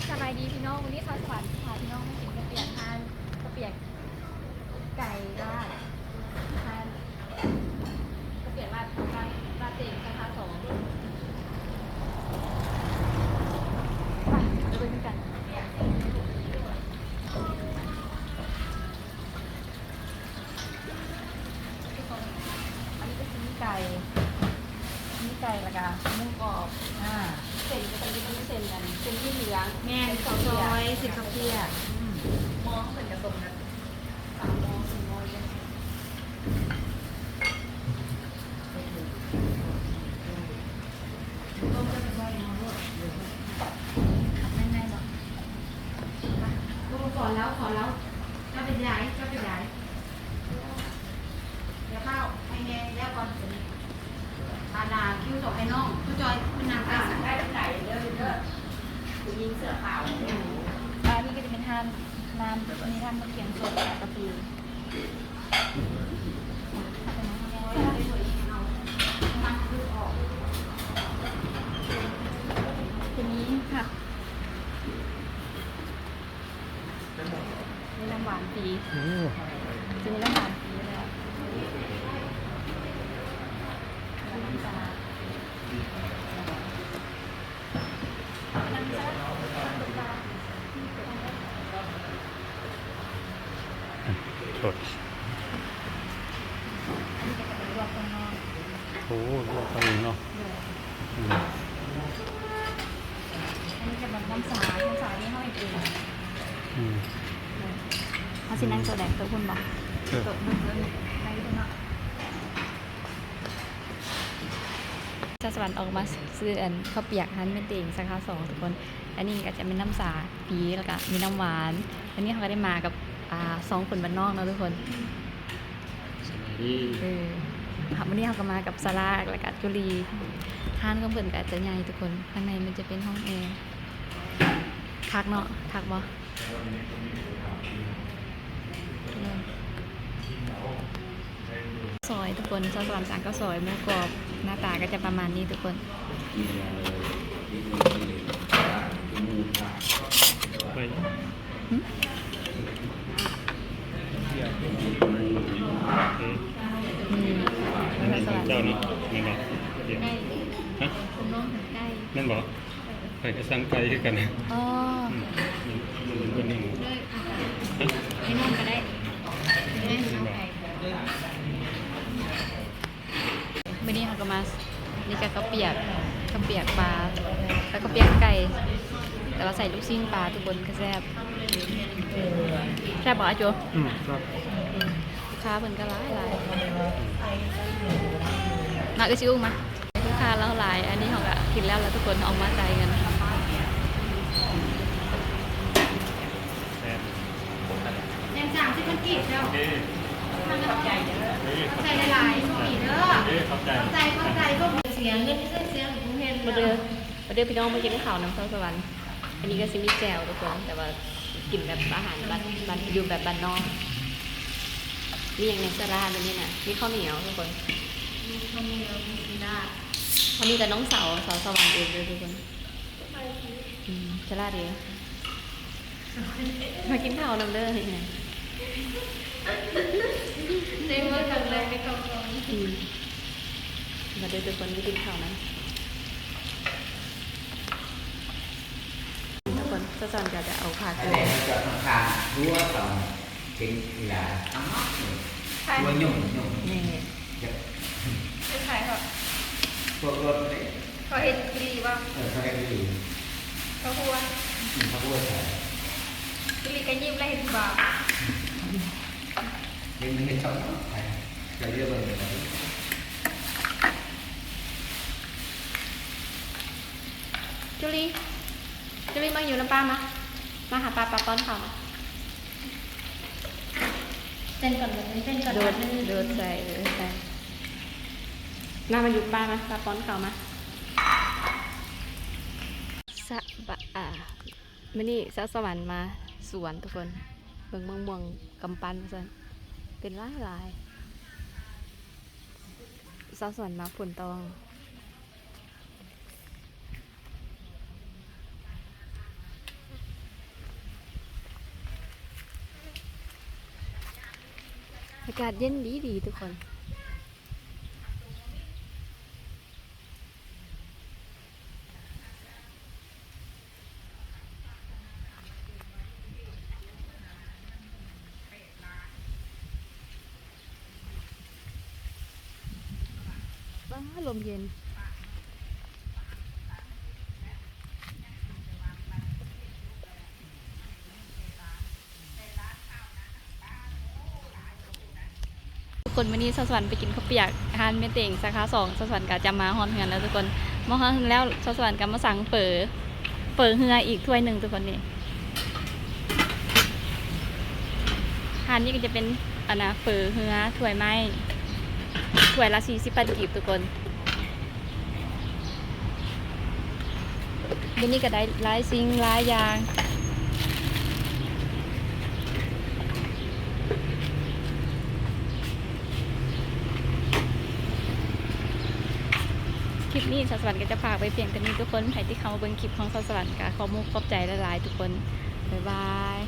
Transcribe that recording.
ສະບາຍດີພີ່ນ້ອງ, ມື້ນີ້ສາວສະຫວັນພາພີ່ນ້ອງມາກິນເຂົ້າປຽກ ຮ້ານເຂົ້າປຽກໄກ່ລາດ ຮ້ານເຂົ້າປຽກລາດ ລາດ ລາດເຕັນສາຂາສອງ ໄປ ໄປເບິ່ງນຳກັນ. ອັນນີ້ກໍຊິມີໄກ່ ມີໄກ່ ແລ້ວກໍໝູກອບ ອ່າ ເສັ້ນກໍຈະມີເປັນເສັ້ນອັນ ເສັ້ນໝີ່ເຫຼືອງ ແມ່ນ ເສັ້ນເຂົ້າປຽກ ເຂົ້າຊອຍ ເສັ້ນເຂົ້າປຽກ ອືມ ໝໍ້ເພິ່ນກໍຕົ້ມແບບສາມໝໍ້ ສີ່ໝໍ້ ແມ່ນໄດ້ບໍ່? ບໍ່ ຂໍລາວ ຂໍລາວ ເຈົ້າເປັນໃດ? ເຈົ້າເປັນໃດ? ດຽວຟ້າວໃຫ້ແມ່ແລ້ວກ່ອນ ອັນນ່າ ຄິວສອງໃຫ້ນ້ອງ ຜູ້ຈອຍ ເພິ່ນນັ່ງໄປ ໄດ້ເປັນໃດເດີ ຜູ້ຍິງເສື້ອຂາວ. ອັນນີ້ກໍຈະເປັນຮ້ານນ້ຳ ມີທັງນ້ຳແຂງສົດ ແລ້ວກໍກາເຟ. ຈະມີຜັກ ມີນ້ຳຫວານຟຣີ ໂອ້ ຈະມີນ້ຳຫວານຟຣີແລ້ວ ນ້ຳຊາ ສົດ ອັນນີ້ກໍຈະເປັນລວກເຄື່ອງນອກ ໂອ້ ລວກເອົາເອງເນາະ ໂດຍ ອືມ ອັນນີ້ຈະເປັນນ້ຳຊາ ນ້ຳຊານີ້ເຮົາເຮັດເອງ ອືມ ເຮົາຊິນັ່ງໂຕໃດ ໂຕພຸ້ນບໍ? ເອີ ໂຕພຸ້ນ ເອີ ໄດ້ຢູ່ເນາະ. ສາວສະຫວັນອອກມາຊື້ອັນເຂົ້າປຽກຮ້ານແມ່ເຕັງສາຂາສອງ ທຸກຄົນ ອັນນີ້ກໍຈະມີນ້ຳຊາຟຣີ ແລ້ວກໍມີນ້ຳຫວານ ອັນນີ້ເຮົາກໍໄດ້ມາກັບ ອ່າ ສອງຄົນບ້ານນອກເນາະ ທຸກຄົນ ສະບາຍດີ ເອີ ມື້ນີ້ເຮົາກໍມາກັບຊາລາ ແລ້ວກໍຈູລີ ຮ້ານຂອງເພິ່ນກໍຈະໃຫຍ່ ທຸກຄົນ ຂ້າງໃນມັນຈະເປັນຫ້ອງແອ ຄັກເນາະ ຄັກບໍ່? ຊອຍ ທຸກຄົນ ຊາວສະຫວັນສັ່ງເຂົ້າຊອຍໝູກອບ ໜ້າຕາກໍຈະປະມານນີ້ ທຸກຄົນ ໄປ ຫຶ? ອືມ ອັນນີ້ຂອງເຈົ້າເນາະ ແມ່ນບໍ່? ໄກ່ ຮະ? ຂອງນ້ອງຫັ້ນໄກ່ ແມ່ນບໍ່? ຂ້ອຍກໍສັ່ງໄກ່ຄືກັນ ອໍ ອືມ ມັນ ມັນ ມັນ ເລີຍ ອ່ະ ໃຫ້ນ້ອງກໍໄດ້ ໃຫ້ນ້ອງໄກ່ ມື້ນີ້ເຮົາກໍມາ ນີ້ກໍເຂົ້າປຽກ ເຂົ້າປຽກປາ ແລ້ວກໍປຽກໄກ່ ແຕ່ວ່າໃສ່ລູກຊີ້ນປາ ທຸກຄົນ ຄືແຊບ ແຊບບໍ່ ອາໂຈ? ອືມ ແຊບ ລູກຄ້າເພິ່ນກໍຫຼາຍໆ ມາ ເອື້ອຍຊິອຸ້ງມາ ລູກຄ້າລາວຫຼາຍ ອັນນີ້ເຮົາກະກິນແລ້ວລະທຸກຄົນ ອອກມາຈ່າຍເງິນ ແຊບ ແມ່ນ ສາມສິບພັນກີບເຈົ້າ ຂອບໃຈເດີ ຂອບໃຈຫຼາຍໆ ໂຊກດີເດີ ຂອບໃຈ ຂອບໃຈ ຂອບໃຈ ຂອບໃຈ ເສຍເງິນ ເສຍເງິນ ມາເດີ ມາເດີພີ່ນ້ອງ ມາກິນເຂົ້ານຳຊາວສະຫວັນ ອັນນີ້ກໍຊິມີແຈ່ວທຸກຄົນ ແຕ່ວ່າ ກິນແບບອາຫານບ້ານ ບ້ານ ຢູ່ແບບບ້ານນອກ ມີຫຍັງແດ່ ເສືອລາດມື້ນີ້ນະ ມີເຂົ້າໜຽວທຸກຄົນ ມີເຂົ້າໜຽວ ມີຊີລາດ ເຮົາມີແຕ່ນ້ອງສາວ ສາວສະຫວັນເອງເດີທຸກຄົນ ອືມ ເສືອລາດເອງ ມາກິນເຂົ້ານຳເດີ ເຕັມເບິດເລີຍ ອືມ ມາເດີທຸກຄົນ ມາກິນເຂົ້ານຳ ທຸກຄົນ ສາວສະຫວັນກໍຈະເອົາຜັກ ແລ້ວກໍຂ້າງໆ ຫົວເຂົາເປັນເວລາ ຫົວຫຍຸ້ງ ຫຍຸ້ງ ນີ້ ເປັນໃຜເຂົາ ພວກລົດເດ້ ເຂົາເຮັດອີ່ຫຼີບໍ່? ເອີ ເຂົາເຮັດອີ່ຫຼີ ເຂົາຫົວ ອືມ ເຂົາຫົວໃສ່ ອີ່ຫຼີກໍຍິ້ມແລ້ວເຮັດຜູ້ບ່າວ ເຮັດ ມັນເຮັດຊອກເນາະ ໃຜ ຈະເລືອກເບິ່ງ ຈູລີ ຈູລີ ມາຢູ່ນຳປ້າມາ ມາຫາປ້າ ປ້າປ້ອນເຂົ້າມາ ເຕັ້ນກ່ອນ ເຕັ້ນກ່ອນ ໂດດ ໂດດໃສ່ ໂດດໃສ່ ມາ ມາຢູ່ປ້າມາ ປ້າປ້ອນເຂົ້າມາ ສະບາຍ ມື້ນີ້ສາວສະຫວັນມາສວນທຸກຄົນ ເບິ່ງມະມ່ວງກຳປັ່ນວ່າຊັ້ນ ເປັນຫຼາຍໆ ສາວສະຫວັນມາຝົນຕອງ. ກາດເຢັນດີໆ ທຸກຄົນ. ວ້າ ລົມເຢັນ. ທຸກຄົນ ມື້ນີ້ສາວສະຫວັນໄປກິນເຂົ້າປຽກຮ້ານແມ່ເຕັງສາຂາສອງ ສາວສະຫວັນກະຈະມາຮອດເຮືອນແລ້ວທຸກຄົນ. ມາຮອດເຮືອນແລ້ວ ສາວສະຫວັນກະມາສັ່ງເຝີ ເຝີເຮືອອີກຖ້ວຍໜຶ່ງທຸກຄົນ. ນີ້ ຮ້ານນີ້ກະຈະເປັນ ອັນນະ ເຝີເຮືອຖ້ວຍໄມ້ ຖ້ວຍລະສີ່ສິບພັນກີບທຸກຄົນ. ມື້ນີ້ກະໄດ້ຫຼາຍສິ່ງຫຼາຍຢ່າງ. ຄລິບນີ້ສາວສະຫວັນກະຈະຝາກໄວ້ພຽງເທົ່ານີ້ທຸກຄົນ. ໃຜທີ່ເຂົ້າມາເບິ່ງຄລິບຂອງສາວສະຫວັນກະຂອບມຸກຂອບໃຈຫຼາຍໆ ທຸກຄົນ. ບາຍບາຍ.